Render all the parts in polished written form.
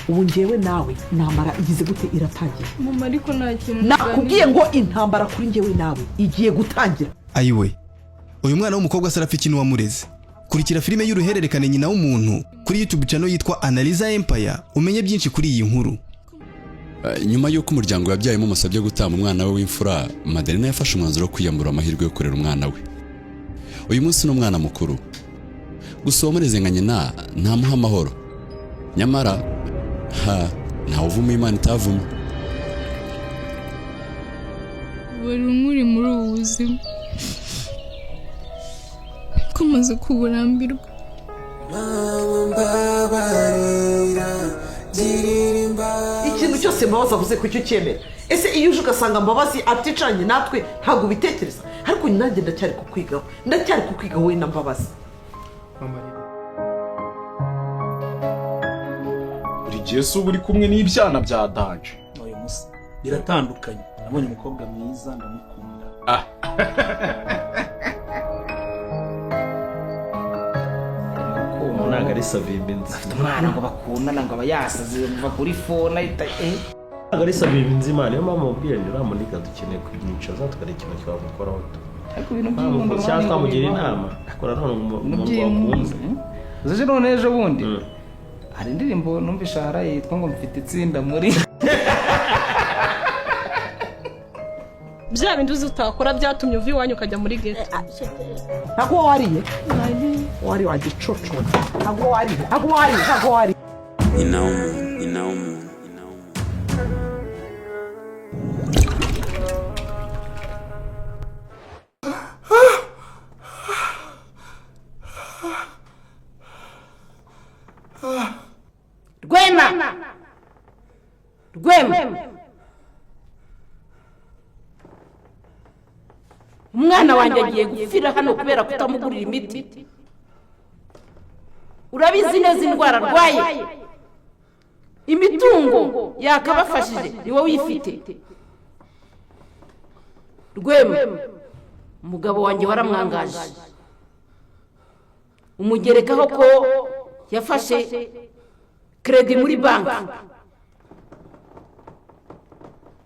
Ubu ngewe nawe intambara igize gute? Iratangiye. Mama, ariko nta kintu. Nakubwiye ngo intambara kuri ngewe nawe igiye gutangira. Ayiwe, uyu mwana w'umukobwa se arapfa ikintu wamureze? Kurikira filime y'uruhererekane Nyina w'Umuntu kuri YouTube channel yitwa Analiza Empire, umenye byinshi kuri iyi nkuru. Nyuma y'uko umuryango yabyayemo umusabye gutamba umwana we w'imfura, Madelina yafashe umwanzuro wo kwiyambura amahirwe yo kurera umwana we. Uyu munsi ni umwana mukuru, gusa uwamureze nka nyina ntamuha amahoro. Nyamara ha ntawe uvuma Imana itavumye. Wari umwe muri ubu buzima ko maze kuburambirwa. Ikintu cyose Mbabazi avuze, ku cyo cyemera? Ese iyo uje ugasanga Mbabazi aticanye natwe, ntabwo ubitekereza? Ariko nanjye ndacyari kukwigaho, ndacyari kukwigaho wowe na Mbabazi. Buri gihe se uba uri kumwe n'ibyana bya danger? Uyu munsi biratandukanye, nabonye umukobwa mwiza ndamukunda. Ubu ntabwo ari Savimbi nzi. Afite umwana ngo bakundana, ngo aba yasaze muva kuri phone ahita Ntabwo ari Savimbi nzi, Imana. Niyo mpamvu mubwira nti uriya muniga dukeneye kumwicaza tukareba ikintu twamukoraho tu. Ariko ibintu by'inkundo cyangwa twamugira inama, ariko nanone umuntu wakunze. Uzi none ejo bundi hari indirimbo numvishe haraye yitwa ngo mfite itsinda muri Bya bindi uzi utakora byatumye uva iwanyu ukajya muri geto. Ntabwo wariye, wari wagicucu. Ntabwo wariye, ntabwo wariye, ntabwo wariye. Nyina w'umuntu, nyina w'umuntu, nyina w'umuntu. Rwema, Rwema, umwana wanjye agiye gupfira hano kubera kutamugurira imiti. Urabizi neza indwara arwaye. Imitungo yakabafashije ni wowe uyifite. Rwema, umugabo wanjye waramwangaje, umugerekaho ko yafashe crédit muri banki.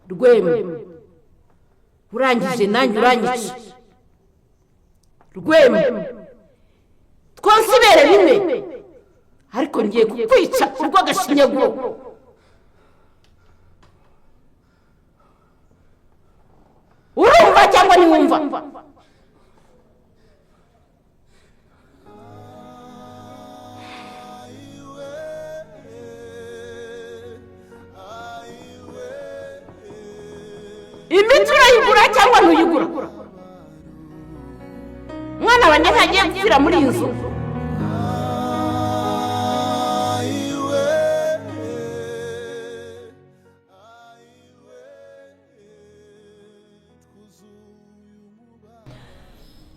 Rwema, urangije nanjye uranyica. Rwema, twonse ibere rimwe, ariko ngiye kukwica urw'agashinyaguro. Urumva cyangwa ntiwumva? Imiti urayigura cyangwa ntuyigura? Umwana wanjye ntagiye gupfira muri iyi nzu.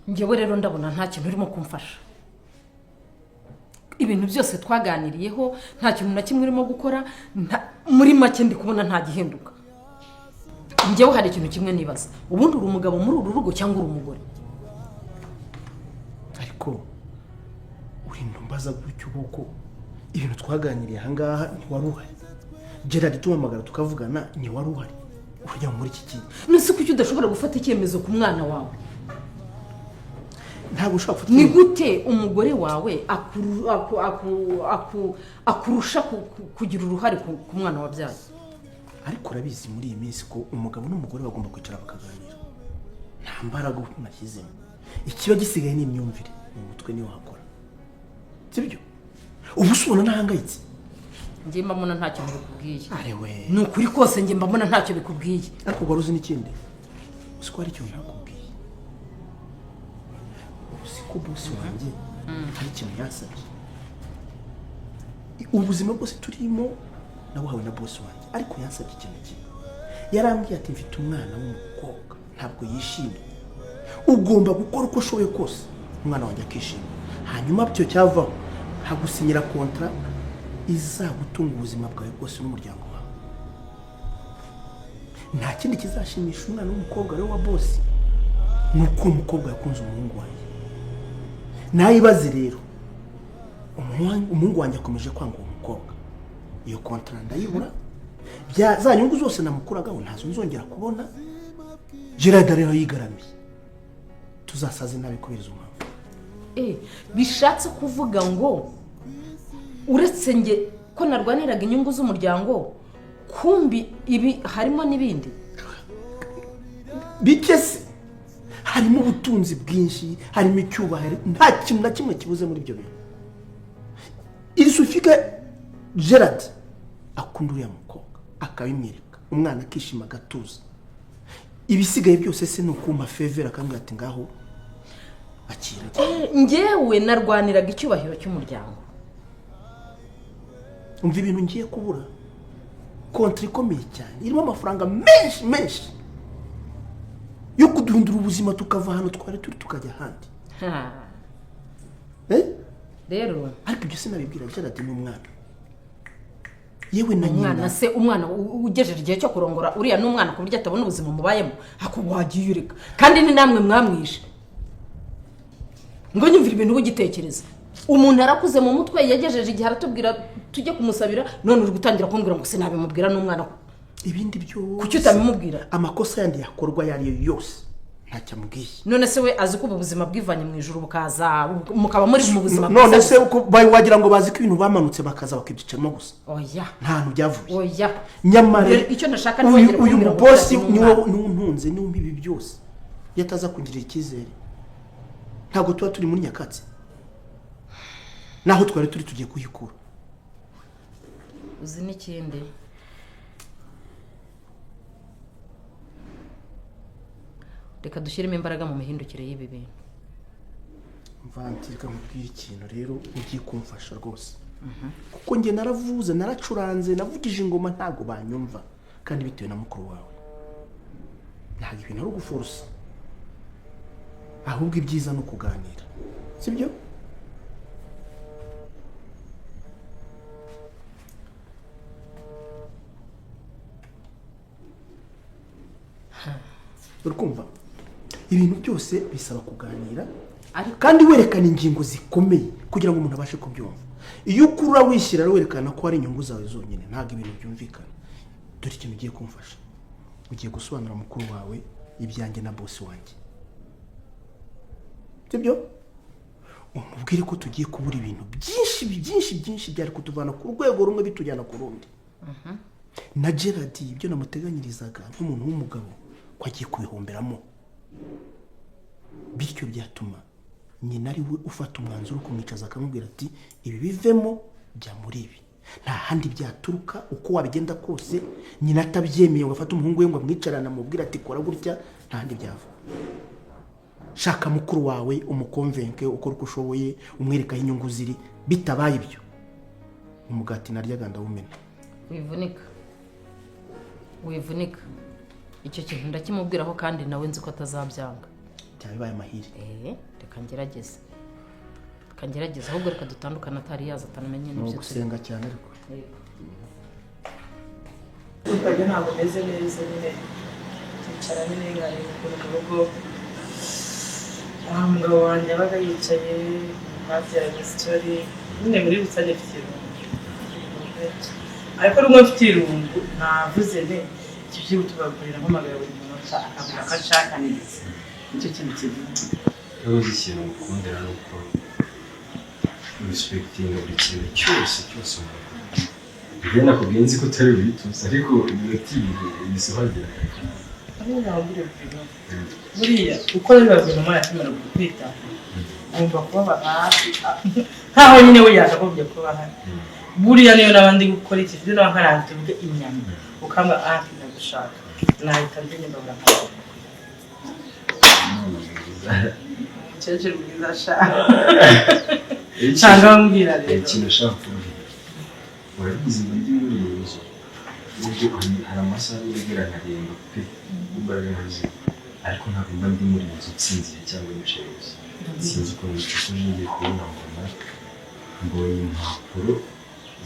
Ngewe rero ndabona nta kintu urimo kumfasha. Ibintu byose twaganiriyeho, nta kintu na kimwe urimo gukora. Muri make ndi kubona nta gihinduka. Ngewe hari ikintu kimwe nibaza: ubundi uri umugabo muri uru rugo cyangwa uri umugore? Ariko urinda umbaza gutyo kuko ibintu twaganiriye ahangaha ntiwari uhari. Gerard tumuhamagara tukavugana, ntiwari uhari. Urajya muri iki kintu. Nese kuki udashobora gufata icyemezo ku mwana wawe? Ntabwo ushobora gufata. Ni gute umugore wawe akurusha kugira uruhare ku mwana wabyaye? Ariko urabizi muri iyi minsi ko umugabo n'umugore bagomba kwicara bakaganira. Nta mbaraga nashyizemo, ikiba gisigaye ni imyumvire mu mutwe, niyo wakora, sibyo? Ubu se ubona ntahangayitse? Njye mbabona ntacyo bikubwiye. Arewe. Ni ukuri kose, njye mbabona ntacyo bikubwiye. Ariko wari uzi n'ikindi? Uzi ko hari ikintu ntakubwiye? Uzi ko boss wanjye hari ikintu yansabye? Ubuzima bwose turimo nabuhawe na boss wanjye, ariko yansabye ikintu kimwe. Yarambwiye ati: "Mfite umwana w'umukobwa, ntabwo yishimye. Ugomba gukora uko ushoboye kose umwana wanjye akishima, hanyuma byo cyavaho nkagusinyira contrat izagutunga ubuzima bwawe bwose n'umuryango wawe." Nta kindi kizashimisha umwana w'umukobwa rero wa boss ni uko uwo mukobwa yakunze umuhungu wanjye. Nayibaze rero, umuhungu wanjye akomeje kwanga uwo mukobwa. Iyo kontara ndayibura, bya za nyungu zose namukuragaho ntazo nzongera kubona. Gerard rero yigaramiye, tuzasaze nabi kubera izo mpamvu. Bishatse kuvuga ngo uretse nge ko narwaniraga inyungu z'umuryango, kumbi ibi harimo n'ibindi bike se? Harimo ubutunzi bwinshi, harimo icyubahiro, nta kintu na kimwe kibuze muri ibyo bintu. Il suffit que Gerard akunda uriya mukobwa akabimwereka, umwana akishima agatuza. Ibisigaye byose se ni ukumpa faveur, akambwira ati: "Ngaho akira." Ngewe narwaniraga icyubahiro cy'umuryango. Umva ibintu ngiye kubura: kontara ikomeye cyane irimo amafaranga menshi menshi yo kuduhindura ubuzima, tukava ahantu twari turi tukajya ahandi. Ha. Eh? Rero Ariko ibyo sinabibwira Gerard, ni umwana, yewe na umwana nyina. Se umwana ugejeje igihe cyo kurongora uriya ni umwana ku buryo atabona ubuzima mubayemo? Ako wagiye ureka, kandi ni namwe mwamwishe. Ngo nyumvire ibintu ugitekereza, umuntu arakuze mu mutwe, yagejeje igihe aratubwira tujye kumusabira, none uri gutangira kumbwira ngo sinabimubwira n'umwana. Ibindi byose, Kuki utabimubwira? amakosa yandi yakorwa ayo ari yo yose, ntacyo amubwiye. None se we azi ko ubu buzima bwivanye mu ijuru bukaza mukaba muri mu buzima None bwiza se gusa? uko wagira ngo bazi ko ibintu bamanutse bakaza bakibyicaramo gusa? Oya. Nta hantu byavuye. Oya. Nyamara Rero icyo ndashaka, uyu ntibongere uyu kumbwira ngo mubosi Gerard ni niwe umwana. niwe untunze, niwe umpa ibi byose. Iyo ataza kungirira icyizere ntabwo tuba turi muri nyakatsi, naho twari turi tugiye kuhikura. Uzi n'ikindi? Reka dushyiremo imbaraga mu mihindukire y'ibi bintu. Mvanti, reka nkubwire ikintu rero ugiye kumfasha rwose, kuko njye naravuze, naracuranze, navugije ingoma, ntabwo banyumva, kandi bitewe na mukuru wawe. Ntabwo ibintu ari uguforusa, ahubwo ibyiza ni ukuganira, sibyo? Uri kumva, ibintu byose bisaba kuganira kandi werekana ingingo zikomeye kugira ngo umuntu abashe kubyumva. Iyo ukurura wishyira rero werekana ko ari inyungu zawe zonyine, ntabwo ibintu byumvikana. Dore ikintu ugiye kumfasha: ugiye gusobanura mukuru wawe ibyanjye na bosi wanjye, sibyo? Umubwire ko tugiye kubura ibintu byinshi byinshi byinshi byari kutuvana ku rwego rumwe bitujyana ku rundi, na Gerard ibyo namuteganyirizaga nk'umuntu w'umugabo ko agiye kubihomberamo. Bityo byatuma nyina ari we ufata umwanzuro wo kumwicaza akamubwira ati: "Ibi bivemo, jya muri ibi." Nta handi byaturuka. Uko wabigenda kose, nyina atabyemeye ngo afate umuhungu we ngo amwicarane amubwire ati: "Kora gutya," nta handi byava. Shaka mukuru wawe umukonvenke, ukora uko ushoboye umwereka aho inyungu ziri. Bitabaye ibyo, umugati naryaga ndawumena. Wivunika, wivunika, icyo kintu ndakimubwiraho, kandi nawe nzi ko atazabyanga. Byaba bibaye amahire. Reka ngerageze, reka ngerageze. Ahubwo reka dutandukane atari yaza, atanamenye Ni n'ibyo turi. ugusenga cyane ariko. Yego. Ukajya ntabwo meze neza nyine, nkicara nyine nkareba ukuntu mu rugo aha umugabo wanjye yabaga yicaye, babyaranye story nyine. Muri rusange mfite irungu, ariko rumwe mfite irungu navuze nti icyo kiri gutubagurira mpamagara buri munota akavuga ko ashaka neza, nicyo kintu kivuga. Uzi ikintu ngukundira ni uko respectinga buri kintu cyose cyose umuntu akubwiye. Njye nakubwiye nzi ko utari bubituze, ariko iminota 2 ihise uhagera. Aho nababwira Bruno, buriya uko biba guverinoma yakemera kukwita, ugomba kubaba hafi nkaho nyine we yakagombye kuba ahari. Buriya niyo naba ndi gukora iki, niba nkaranze tuvuge inyama, ukamba anti ndagushaka, nahita mbyina imbabura nkawe. Umukecuru mwiza ashaka cyangwa mbwira rero. Ikintu ushaka kubwira, urabizi mba ndi muri iyi nzu, nubwo hari amasaha yegera nkaremba pe, imbaraga nkaziba, ariko ntabwo mba ndi muri iyi nzu nsinziriye cyangwa nicaye gusa. Sinzi ukuntu bicukuye, ngiye kubona mbona mbonye impapuro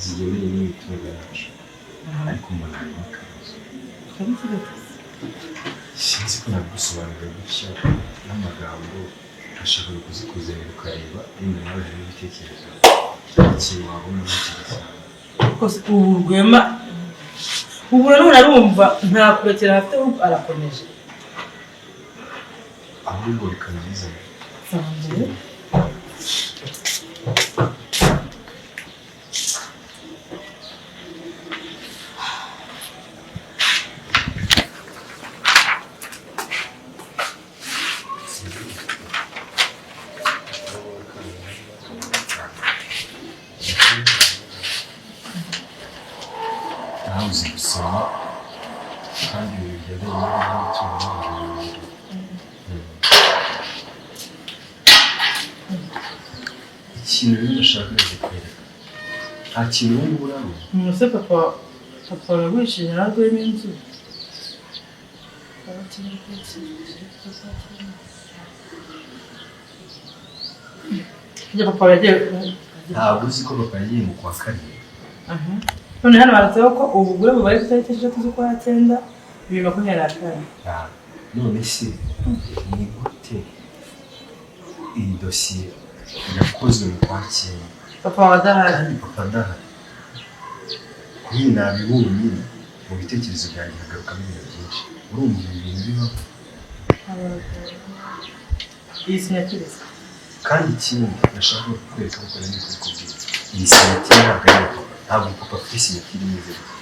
zigendanye n'imitungo yacu, ariko mbona harimo akabazo. Sinzi ko nabigusobanurira gutya n'amagambo, nashakaga kuzikuzanira ukareba wenda nawe harimo ibitekerezo, ikintu wabona kidasanzwe. Ariko ubu Rwema ubu nanone arumva nta kurekera afite, ahubwo arakomeje. Ahubwo reka mbizane. Sanze. Nawe uzi gusoma kandi ibintu bigendanye n'imitungo. Ikintu rero ndashaka kukwereka, nta kintu ubu ngubu urabona. Umunsi papa aragurishije na Rwema inzu. Njye papa yagiye. Ntabwo uzi ko papa yagiye mu kwa karindwi? Aha. None hano banditseho ko ubugure bubaye ku itariki 6 z'ukwa 9 2024. Ah, none se ni gute iyi dosiye yakozwe mu kwa 9 papa wawe adahari? Kandi papa adahari. Nyine nabibonye mu bitekerezo byanjye hagarukamo ibintu byinshi. Urumva ibi bintu bibaho? Iyi sinyatiriza. Kandi ikindi nashaka kukwereka, kuko nari kubikubwira, iyi sinyatire ntabwo ari iya papa. Ntabwo papa afite sinyatire imeze gutya.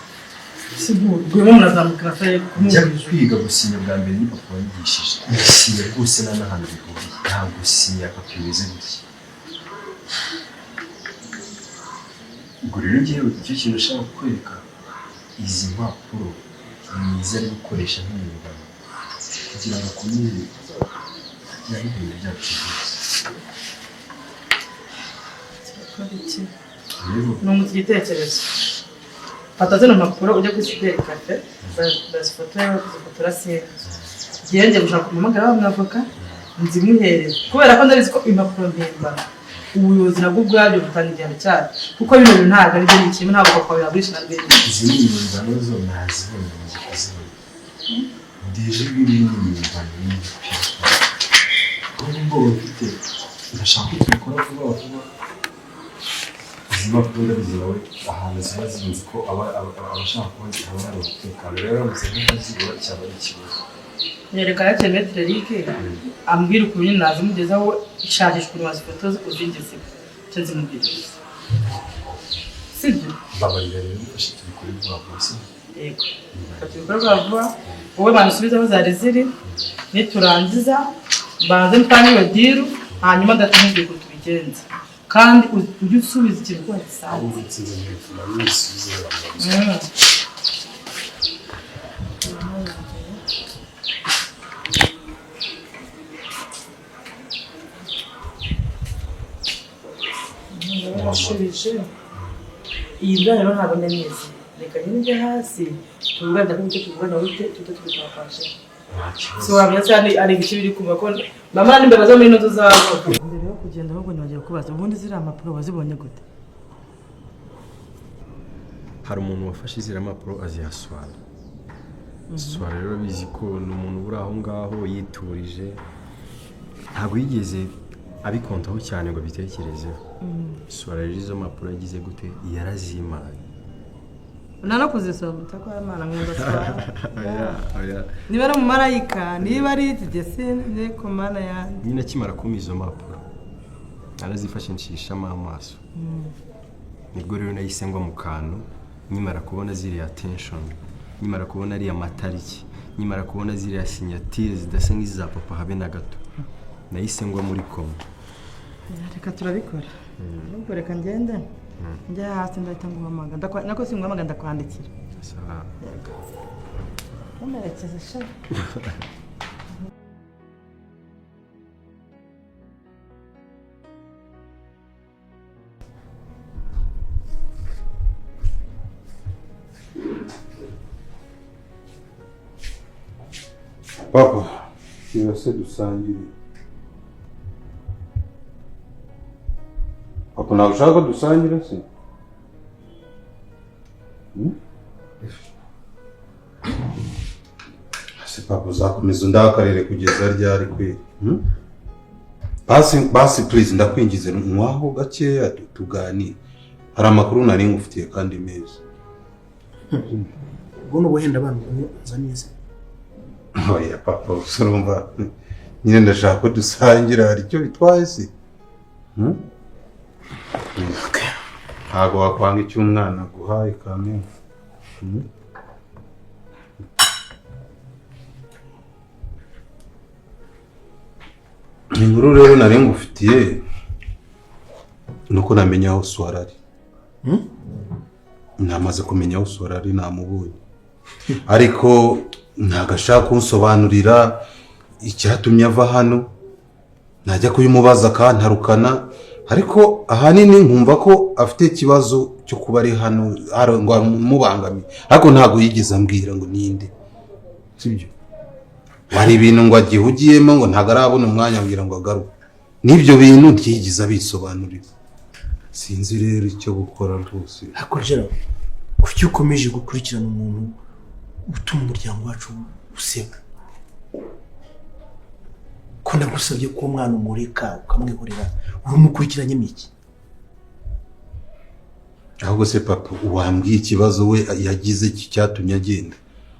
Si Rwema murazamukana se? Njya kwiga gusinya bwa mbere ni papa wanyigishije. Iyi sinya rwose nta n'ahantu bihuriye. Ntabwo sinya ya papa imeze gutya. Ubwo rero njyewe icyo kintu nshaka kukwereka, izi mpapuro ni izo ari gukoresha nk'impimbano kugira ngo akomeze ajyane ibintu byacu byose. Turakora iki? Rero Nungutse igitekerezo. Fata zino mpapuro ujye kuri cyber cafe bazifotora, bazifotora sinzi. Njyewe njya gushaka umuhamagara wa mwavoka nzimuhereze, kubera ko ndabizi ko impapuro mpimbano ubuyobozi nabwo ubwabyo butanga igihano cyabyo, kuko bino bintu ntabwo ari byo, ni kimwe ntabwo papa yagurisha na Rwema. Izi ni impimbano, zo nazibonye, ngiye kuzibona ndije ibi ni impimbano y'ibipimo. Ubu ubwoba mfite, ndashaka ko tubikora vuba vuba. Izi mpapuro ndabizi nawe ahantu ziba ziri, ko abashaka kuba haba hari umutekano. Rero aramutse ntazibura cyaba ari ikibazo. Nyereka yakire Maître Eric ambwira ukuntu nyine nazimugezaho. Ishakisha ukuntu wazifotoza uzingezeho icyo nzimubwiriza, sibyo? Mbabarira rero mfashe tubikore vuba vuba, sibyo? Yego, reka tubikore vuba vuba. Wowe bantu usubize aho zari ziri, niturangiza mbanze mpange iyo deal, hanyuma ndatumubwira ukuntu tubigenza. Kandi ujye usubiza ikintu uko wagisanze. Ahubwo nsinzi ntibifuna n'ibisubizo. Yarashubije iyi mbwa rero ntabwo ndanizi. Reka nyine njye hasi tuvugane, ndakubwira icyo tuvugana, wite tujye tubikora kwa shefu. Nta kibazo. Si wamenya se ari ibiki biri kumva ko mama n'imbeba zo muri ino nzu zabo. Mbere yo kugenda ahubwo ntibagiye kubaza, ubundi ziriya mpapuro wazibonye gute? Hari umuntu wafashe ziriya mpapuro aziha Swara. Swara rero abizi ko ni umuntu uri aho ngaho yiturije, ntabwo yigeze abikontaho cyane ngo abitekerezeho. Swara rero izo mpapuro yagize gute? Yarazimaye. Nta kuzisoma utakora. Mana, nkunda Swara. Oya, oya. Niba ari umumarayika, niba ari iki gese ni ku Mana yanjye. Nyine akimara kumpa izo mpapuro narazifashe nshishamo amaso. Nibwo rero nahise ngwa mu kantu nkimara kubona ziriya tension, nkimara kubona ariya matariki, nkimara kubona ziriya sinyatire zidasa nk'iza papa habe na gato, nahise ngwa muri koma. Reka turabikora. Ahubwo reka ngende njya hasi, ndahita nguhamagara. Nako singuhamagara, ndakwandikira. Sawa. Ntumerekeze sha. Papa, kirase dusangire. Papa, ntabwo ushaka ko dusangira se? Hmm? Se papa, uzakomeza undakarire kugeza ryari kweli? Hmm? Basi basi, please, ndakwingize nywaho gakeya tuganire. Hari amakuru nari ngufitiye kandi meza. Ubwo n'ubuhenda abantu nzanize. Oya papa, urumva nyine ndashaka ko dusangira, hari icyo bitwaye se? Ntabwo wakwanga icyo umwana aguhaye kamwe. Inkuru rero nari ngufitiye nuko namenya aho Swara ari. Namaze kumenya aho Swara ari, namubonye. Ariko ntabwo ashaka kunsobanurira icyatumye ava hano. Najya kubimubaza akantarukana, ariko ahanini nkumva ko afite ikibazo cyo kuba ari hano ngo amubangamiye, ariko ntabwo yigeze ambwira ngo ninde, sibyo? Hari ibintu ngo agihugiyemo ngo ntabwo arabona umwanya ambwira ngo agaruke, n'ibyo bintu ntiyigeze abisobanurira. Sinzi rero icyo gukora rwose. Ariko Gerard, kuki ukomeje gukurikirana umuntu utuma umuryango wacu useka? Ko nagusabye ko umwana umureka ukamwihorera, urumukurikiranyemo iki? Ahubwo se papa, wambwiye ikibazo we yagize cyatumye agenda,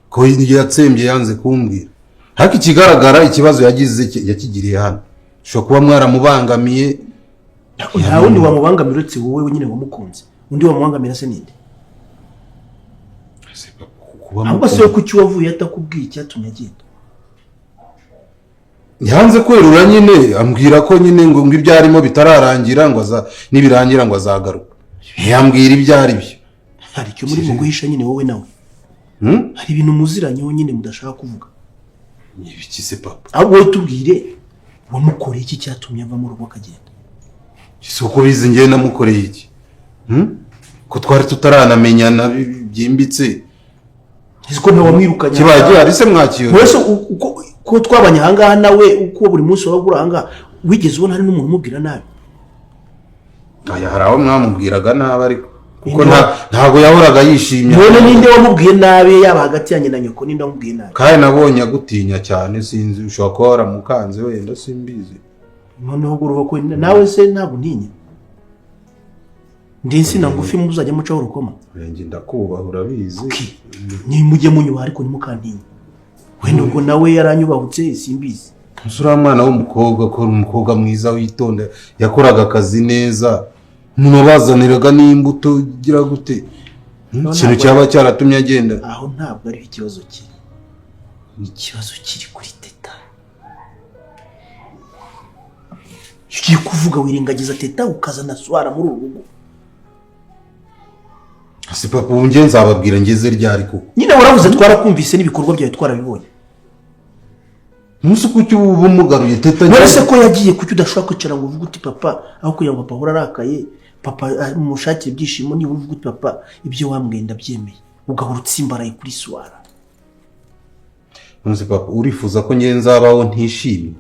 ko yatsembye yanze kumbwira. Ariko ikigaragara ikibazo yagize yakigiriye hano, ushobora kuba mwaramubangamiye. Nta wundi wamubangamira uretse wowe nyine wamukunze. Undi wamubangamira se ninde? Ahubwo se kuki wavuye atakubwiye icyatumye agenda? Yanze kwerura nyine, ambwira ko nyine ngo ibyo arimo bitararangira, ngo nibirangira ngo azagaruka. Ntiyambwira ibyo ari byo. Hari icyo muri mu guhisha nyine wowe nawe. Hari ibintu muziranyeho nyine mudashaka kuvuga. Ibiki se papa? Ahubwo wowe tubwire, wamukoreye iki cyatumye ava mu rugo akagenda? Si uko ubizi njye namukoreye iki? Ko twari tutaranamenyana byimbitse. Ko ntawamwirukanye. Kibaye gihari se mwakiyora? Wese uko twabanye ahangaha nawe, uko buri munsi wabura ahangaha, wigeze ubona hari n'umuntu umubwira nabi? Aya, hari aho mwamubwiraga nabi, ariko kuko ntabwo yahoraga yishimye. None ninde wamubwiye nabi yaba hagati yanjye na nyoko, ninde wamubwiye nabi? Kandi nabonye agutinya cyane, sinzi, ushobora kuba waramukanze wenda, simbizi. Noneho uruva ko nawe se ntabwo ntinya. Ndi insina ngufi muzajya mucaho urukoma. Njye ndakubaha urabizi. Ni mujye munyubaha ariko ntimukantinye. Wenda ubwo nawe yaranyubahutse simbizi. Uriya mwana w'umukobwa ko umukobwa mwiza witonda, yakoraga akazi neza, umuntu wabazaniraga n'imbuto ugira gute? Ikintu cyaba cyaratumye agenda. Aho ntabwo ari ikibazo kiri. Ikibazo kiri kuri Teta. Ugiye kuvuga wirengagiza Teta ukazana Swara muri uru rugo. Si papa, ubu njye nzababwira ngeze ryari koko? Nyine waravuze twarakumvise n'ibikorwa byawe twarabibonye. Ntuzi kuki ubu umugaruye Teta? None se ko yagiye, kuki udashobora kwicara ngo uvuge uti papa, aho kugira ngo papa ahora arakaye, papa mushakire ibyishimo, niba uvuga uti papa ibyo wambwiye ndabyemeye, ugahora utsimbaraye kuri Swara. Ntuzi papa, urifuza ko njye nzabaho ntishimye?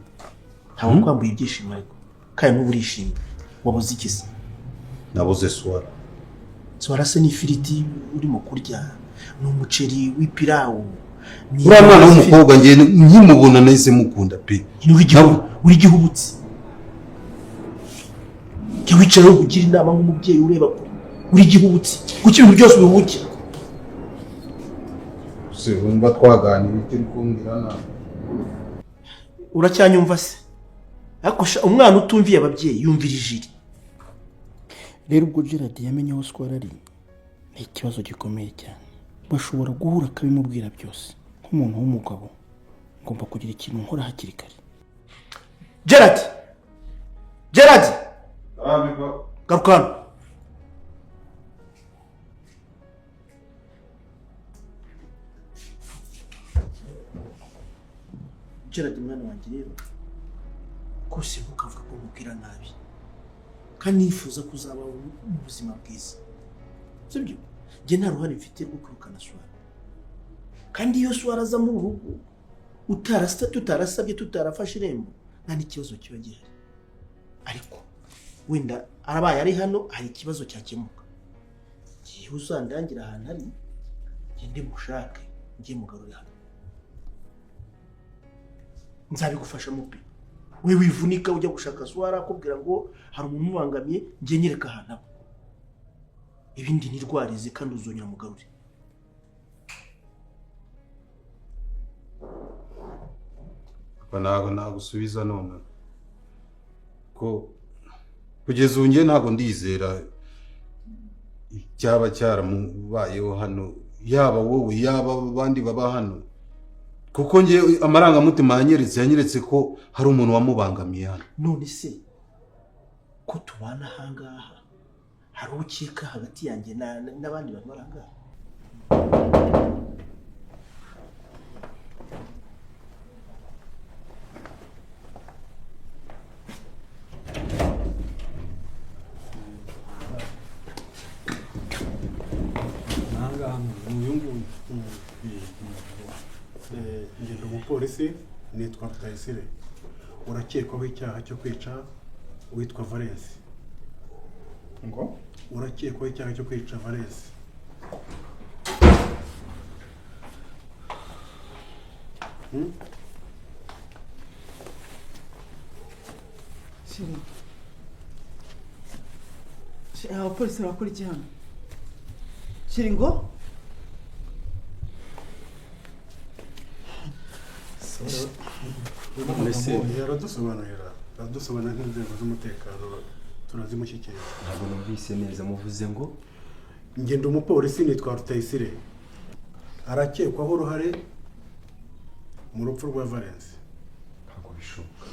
Ntabwo kwambuye ibyishimo ariko kandi n'ubu urishimye. Wabuze iki se? Nabuze Swara. Swara se ni ifiriti urimo kurya, ni umuceri w'ipirawu. Uriya mwana w'umukobwa njye nkimubona nahise mukunda pe. Uri igihubutsi. Jya wicara ugira inama nk'umubyeyi ureba kure. Uri igihubutsi. Kuki ibintu byose ubihubukira? Se wumva twaganira icyo uri kumbwira nawe. Uracyanyumva se? Ariko umwana utumviye ababyeyi yumvira ijiri. Rero ubwo Gerard yamenye aho Swara ari, ni ikibazo gikomeye cyane. Bashobora guhura akabimubwira byose. Nk'umuntu w'umugabo ngomba kugira ikintu nkora hakiri kare. Gerard! Gerard! Garuka hano. Gerard mwana wanjye rero, kose ntukavuga ko mubwira nabi, kandi nifuza kuzaba mu buzima bwiza, sibyo? Njye nta ruhare mfite rwo kwirukana Swara, kandi iyo Swara aza mu rugo tutarasabye tutarafashe irembo, nta n'ikibazo kiba gihari. Ariko wenda arabaye ari hano hari ikibazo cyakemuka. Igihe uzandangira ahantu ari, ngende mushake, njye mugarure hano, nzabigufashamo pe. We wivunika ujya gushaka Swara akubwira ngo hari umuntu umubangamiye, njye nyereka ahantu aba. Ibindi nirwarize kandi uzongera mugarure. Papa ntabwo nagusubiza none. Ko kugeza ubu njye ntabwo ndizera icyaba cyaramubayeho hano, yaba wowe yaba abandi baba hano. Kuko njye amarangamutima yanyeretse ko hari umuntu wamubangamiye hano. None se ko tubana ahangaha hari ukeka hagati yanjye n'abandi bantu barangaha? Ngenda umupolisi nitwa Rutayisire, urakekwaho icyaha cyo kwica witwa Valens. Ngo urakekwaho icyaha cyo kwica Valens. Shiri, abapolisi barakora iki hano? Shiri ngo Yaradusobanurira nk'inzego z'umutekano turazimushyikiriza. Ntabwo numvise neza, muvuze ngo ngenda umupolisi nitwa Rutayisire, arakekwaho uruhare mu rupfu rwa Valens. Ntabwo bishoboka,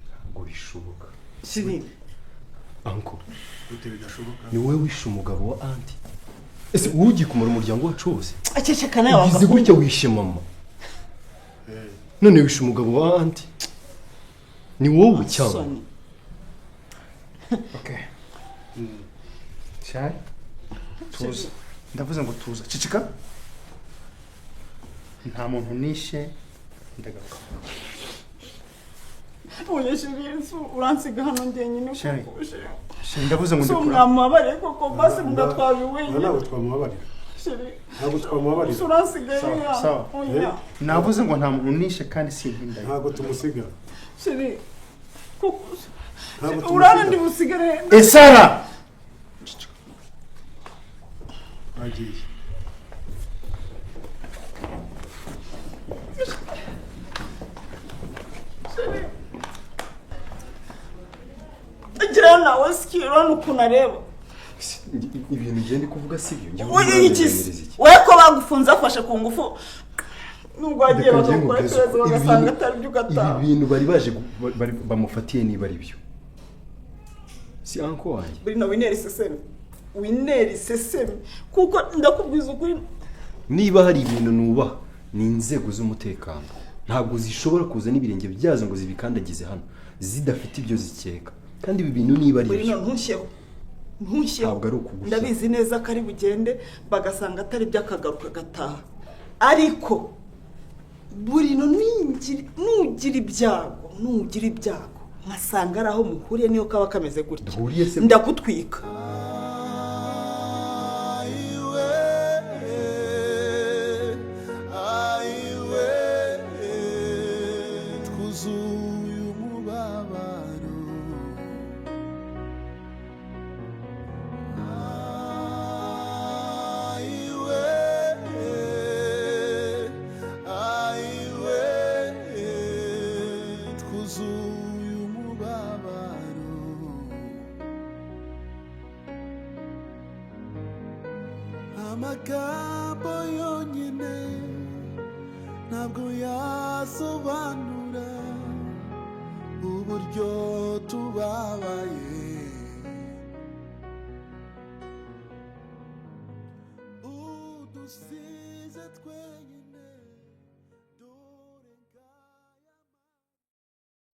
ntabwo bishoboka. Shiri anko gute bidashoboka? Ni wowe wishe umugabo wa anti. Ese wowe ugiye kumara umuryango wacu wose? Aceceka nawe wanga. Ugize gutya wishe mama. None wishe umugabo wa anti. Ni wowe cyangwa? Okay. Cyari tuza. Ndavuze ngo tuza. Cicika. Nta muntu nishe ndagaruka. Oya Shiri, uransiga hano njyenyine koko. Shiri ndavuze ngo ndikura. Mwamubabare koko basi mugatwara wenyine. Ntabwo twamubabarira. Shiri. Ntabwo twamubabarira. Uransiga sawa. Navuze ngo nta muntu nishe kandi simpindaye. Ntabwo tumusiga. Shiri. Koko. Urana ndi busigare. Esara. Agiye. Gira nawe sikira ukuntu areba. Ibintu ngende kuvuga si byo. We ko bagufunze afashe ku ngufu nubwo wagiye bagakora ikibazo bagasanga atari byo ugataha. Ibi bintu bari baje bamufatiye niba ari byo. Si anko wanjye. Buri wineri seseme. Wineri seseme kuko ndakubwiza ukuri. Niba hari ibintu nubaha ni inzego z'umutekano. Ntabwo zishobora kuza n'ibirenge byazo ngo zibikandagize hano zidafite ibyo zikeka. Kandi ibi bintu niba ari byo. Ntushyeho. Ntushyeho. Ntabwo ari ukugushyira. Ndabizi neza ko ari bugende bagasanga atari byo akagaruka gataha. Ariko buri no nugira ibyago, nugira ibyago nkasanga ari aho muhuriye niyo kaba kameze gutya. Ndagutwika. Amagambo yonyine ntabwo yasobanura uburyo tubabaye. Udusize twenyine.